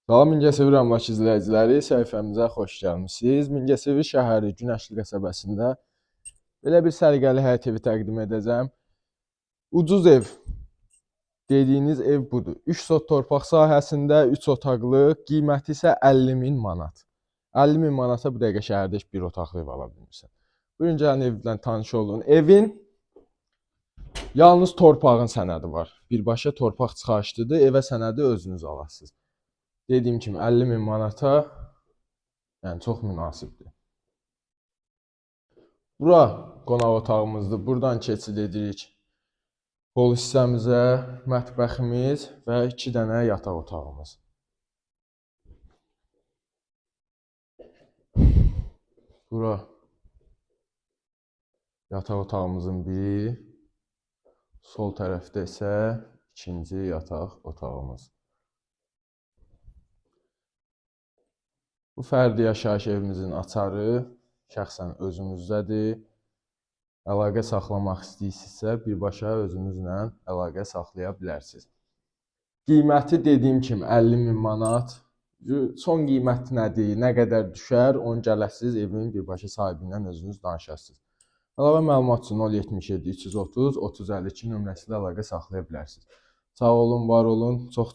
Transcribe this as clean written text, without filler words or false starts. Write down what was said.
Salam Mingəçevir Əmlak izləyiciləri, səhifəmizə xoş gəlmisiniz. Mingəçevir şəhəri Günəşli qəsəbəsində belə bir səliqəli həyət evi təqdim edəcəm. Ucuz ev dediyiniz ev budur. 3 sot torpaq sahəsində 3 otaqlı, qiyməti isə 50 min manat. 50 min manata bu dəqiqə şəhərdə heç bir otaqlı ev ala bilmirsən. Buyurun gəlin evlə tanış olun. Evin yalnız torpağın sənədi var. Birbaşa torpaq çıxarışlıdır. Evə sənədi özünüz alasınız. Dediyim kimi 50 min manata, yəni çox münasibdir. Bura qonaq otağımızdır. Buradan keçid edirik hol hissəmizə, mətbəximiz və 2 dənə yataq otağımız. Bura yataq otağımızın biri, sol tərəfdə isə ikinci yataq otağımız. Bu fərdi yaşayış evimizin açarı şəxsən özümüzdədir. Əlaqə saxlamaq istəyirsinizsə, birbaşa özümüzlə əlaqə saxlaya bilərsiniz. Qiyməti dediyim kimi 50 min manat. Son qiymət nədir, nə qədər düşər, onu gələsiniz evin birbaşa sahibi ilə özünüz danışasınız. Əlavə məlumat üçün 077 330 30 52 nömrəsi ilə əlaqə saxlaya bilərsiniz. Sağ olun, var olun. Çox